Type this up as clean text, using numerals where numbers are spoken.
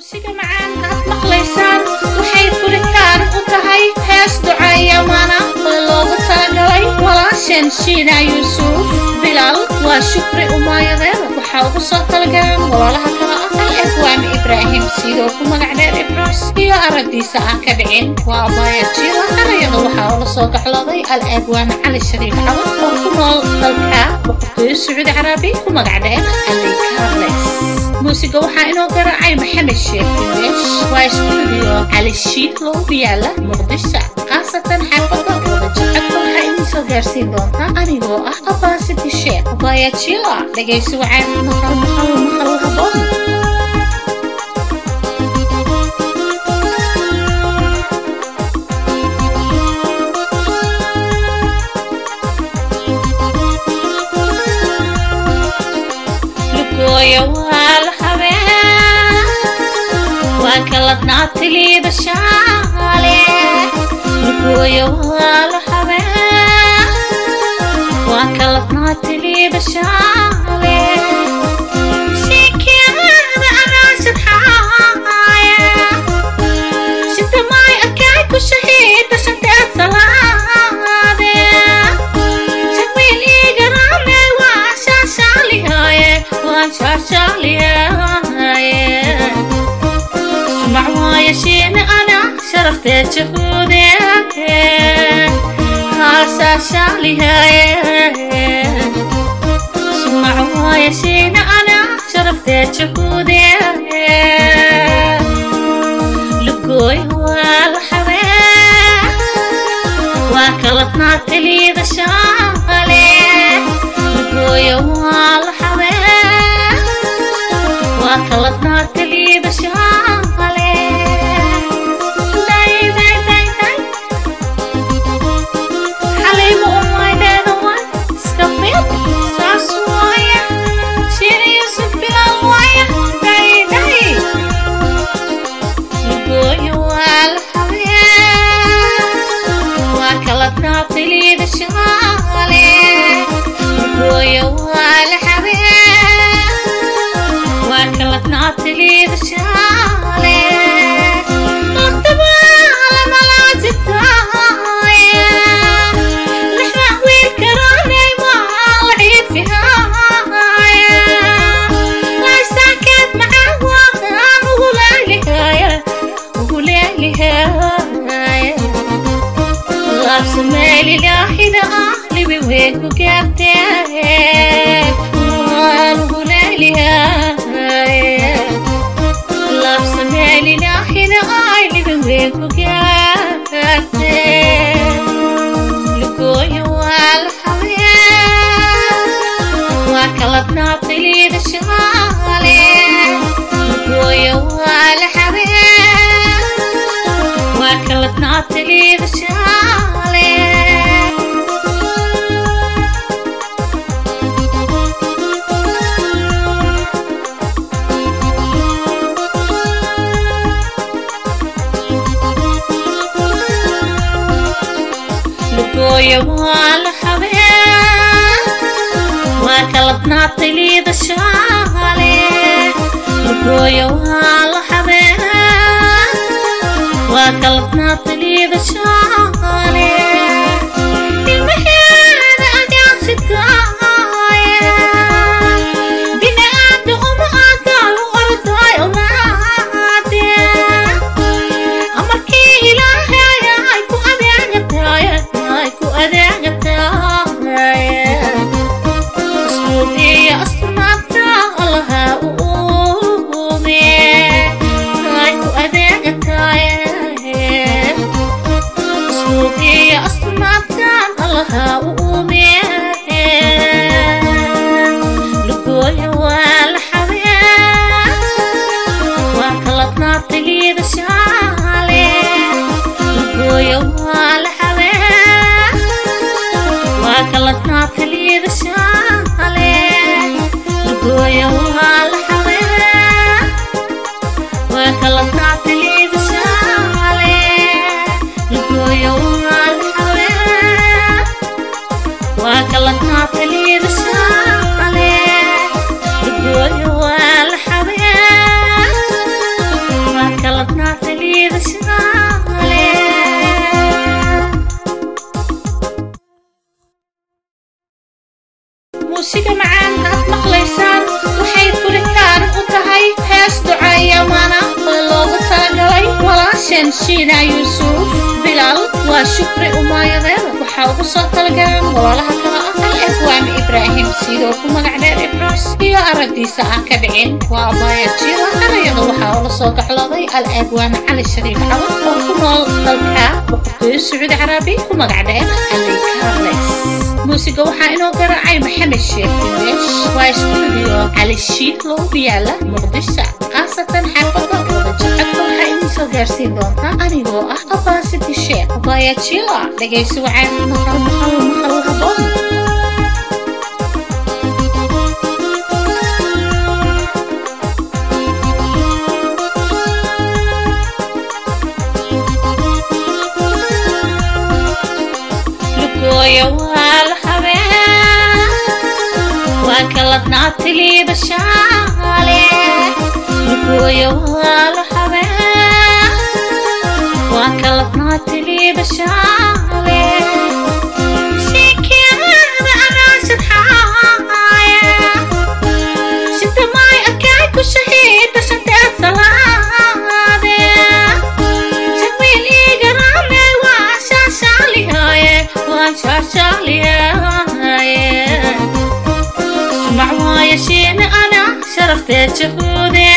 Muusiga macaan aad maqlaysaan waxay furitaan u tahay hees ducaayamaana oo loogu talagalay walaasheen Shiina Yuusuf Bilaal. Waa Shukri umaayadeeda. Waxaa ugu soo talagaleen walaalaha kala ah Al Afwaan Ibraahim, sidoo ku magac dheer Ibroos, iyo aragdiisa aan ka dhicin waa Abaayajida. Erayada waxaa ula soo gaclooday Al Abwaan Cali Shariif Cawad oo ku nool dalka Boqortooyo Sacuudi Carabi, ku magac dheer Ali Carles. Muusiga waxaa inoo garaacay Maxamed Sheekh Dimesh. Waa stuudiyo Cali Shiidlo ku yaala Muqdisho, khaasatan xaafadda Wadajir. Codka waxaa idin soo gaarsiin doonta anigoo ah Abaasiti Sheekh Abaayajila. Dhegaysi wacaan, maqal maqal maqal haboon. Lugooya waa la habeen, waa kaladnaatiliida shaale. Lugooya waa la habeen, waa kaladnaatiliida shaale. Sheekeeda anaa sharxaaya, shinta maay arkaay ku shahiida shanteed salaade. Shawiil igarame waa shaashaalihaaye, waan shaashaalihaaye. Sumac waaye shiina ana sharaftee jahuude, haa shaashaalihaaye. Sumac waaye shiina ana sharaftee jahuude. Lugooy waa la xabee, waa kaladnaatiliida shaale. Lugooya waa la xabee, waa kaladnaatiliida shaale. Day day day day, xaliimo umaydeeda waa iska fiiq, saas waaya. Shiina Yuusuf Bilaal waaya. Day day, lugooya waa la xabee, waa kaladnaatiliida shaale. Lugooya waa la xabee, waa kaladnaatiliida shaale. Lugooya waa la xabee, waa kaladnaatiliida shaale. Lugooya waa la xabee, waa kaladnaatiliida shaale. Lugooya waa la xabee, waa kaladnaatiliida shaale. Lugooya waa la xabee, waa kaladnaatiliida shaale. Ilmaheeda agaasidkaaya bini'aada uma aadaalu ordaay omaade. Amarkii Ilaahay ay ku adeegataay, ay ku adeegataay. Asluubiya asnaabta Allaha u uume, ay ku adeegataay. Asluubiya asnaabta Allaha u uume. Lugooya waa la xabee, waa kaladnaatiliida shaale. Lugooya waa la xabee, waa kaladnaatiliida shaale. Lugooya waa la xabee, waa kaladnaatiliida shaale. Lugooya waa la xabee, waa kaladnaatiliida shaale. Lugooya waa la xabee, Walaasheen Shiina Yuusuf Bilaal waa Shukri umaayadeeda. Waxaa ugu soo talagaleen walaalaha kala ah Al Afwaan Ibraahim Sidoo ku magac dheer Ibros iyo aragdiisa aan ka dhicin waa Abaya Jila. Erayada waxaa ula soo gaxlooday Al Afwaan Cali Shariif Cawad oo ku nool dalka Boqortooyo Sacuudi Carabi, ku magac dheer Ali Carles. Muusiga waxaa inoo garaacay Maxamed Sheekh Dinesh. Waa stuudio Cali Shiidlo ku yaala Muqdisho, khaasatan xaafadda Wadajir. Codka waxaa idiin soo gaarsiin doontaa anigoo ah Abaasiti Sheekh Abaya Jila. Dhegaysi wacaan, maqal maqal maqal haboon. Lugooya waa la habeen, waa kaladnaatiliida shaale. Lugooya waa la habeen, waa kaladnaatiliida shaale. Sheekeeda anaa sharxaaya, shinta maay arkay ku shahiida shanteed salaade. Jamiil igarame waa shaashaalihaaye, waa shaashaalihaaye. Sumac waaya shiina ana sharafteed jahuude.